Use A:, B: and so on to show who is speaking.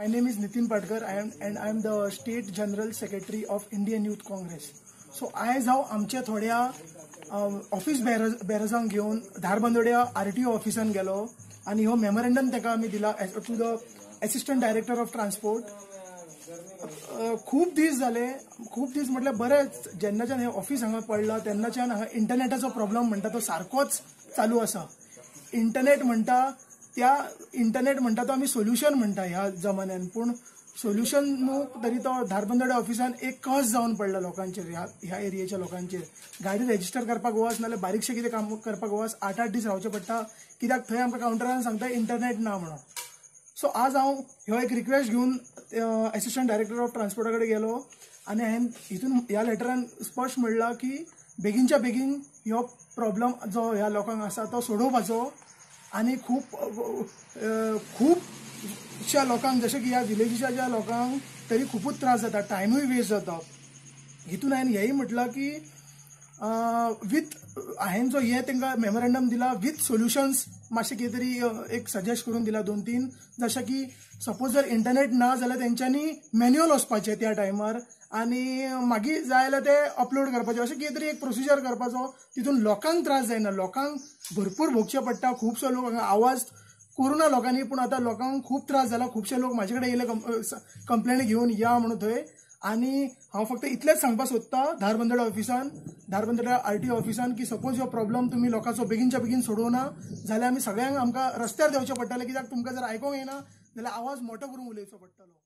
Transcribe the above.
A: My name is Nitin Patkar and I am the State General Secretary of Indian Youth Congress. So आयज हांव आमच्या थोड्या office बेरजांक घेवन धारबांदोड्या RTO ऑफिसान गेलो आनी हो मेमोरेंडम ताका आमी दिला to the Assistant Director of Transport. खूब दीस जाले, खूब दीस म्हटल्यार बरेच, जेन्नाच्यान हें ऑफिस हांगा पडलां तेन्नाच्यान हांगा इंटरनेटाचो प्रॉब्लम म्हणटा तो सारकोच चालू आसा. इंटरनेट म्हणटा त्या इंटरनेट म्हणटा तो आमी सोल्युशन म्हणटा ह्या जमान्यान, पूण सोल्युशन न्हू तरी तो धारबांदोड्या ऑफिसान एक कस जावन पडला लोकांचेर, ह्या एरियेच्या लोकांचेर. गाडी रेजिस्टर करपाक वच नाल्यार बारीकशें कितें काम करपाक वच 8-8 दीस रावचें पडटा, कित्याक थंय आमकां कावंटरान सांगता इंटरनेट ना म्हणून. सो आज हांव ह्यो एक रिक्वेस्ट घेवन एसिस्टंट डायरेक्टर ऑफ ट्रान्सपोर्टा कडेन गेलो आनी हांवें हितून ह्या लेटरान स्पश्ट म्हणलां की बेगीनच्या बेगीन ह्यो प्रॉब्लम जो ह्या लोकांक आसा तो सोडोवपाचो आनी खूबशा लोकांक, जशें की ह्या विलेजीच्या ज्या लोकांक तरी खुबूच त्रास जाता, टायमूय वेस्ट जाता. हितून हांवें हेंय म्हटलां की विथ हांवें जो हें तांकां मेमोरेंडम दिला विथ सोल्युशन्स मातशें कितें तरी एक सजेस्ट करून दिला 2-3, जशें की सपोज जर इंटरनेट ना जाल्यार तेंच्यांनी मॅन्युअल वचपाचें त्या टायमार आनी मागीर जाय जाल्यार ते अपलोड करपाचें, अशें कितें तरी एक प्रोसिजर करपाचो तितून लोकांक त्रास जायना. लोकांक भरपूर भोगचें पडटा, खुबसो लोक हांगा आवाज करुना लोकांनी, पूण आतां लोकांक खूब त्रास जाला. खुबशे लोक म्हाजे कडेन येयले कंप्लेनी घेवन या म्हणून थंय. आनी हांव फक्त इतलेंच सांगपाक सोदता धारबांदोड्या ऑफिसान, धारबांदोड्या आरटीओ ऑफिसान की सपोज हो प्रॉब्लम तुमी लोकांचो बेगीनच्या बेगीन सोडोवना जाल्यार आमी सगळ्यांक आमकां रस्त्यार देंवचें पडटलें, कित्याक तुमकां जर आयकोंक येना जाल्यार आवाज मोटो करून उलोवचो पडटलो.